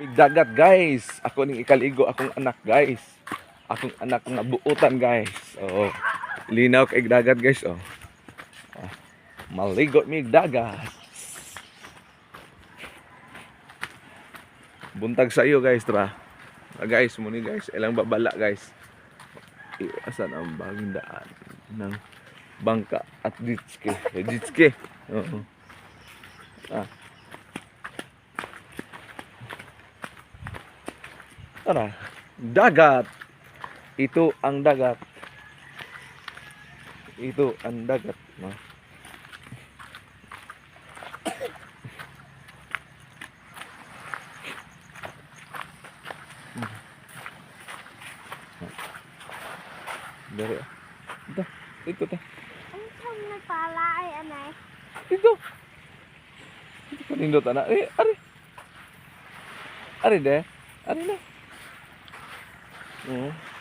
Mig dagat, guys. Ako ning ikaligo akong anak, guys. Akong anak nga buutan, guys. Oo. Linaw kay dagat, guys, oh. Ah, maligo mig dagat. Buntag sa iyo, guys, tra. Ah, guys, muni, guys, ilang babala, guys. Iwasan ang bagong daan ng bangka at jetski. Eh, jetski. Oo. Ah. Tara. Dagat. Ito ang dagat. Ito ang dagat. No? Dari. Ito. Ito ta. Ang tong nagpala ay anay. Ito. Ito pa nindot ana. Eh, ari. Ari de. Ari na. Oo.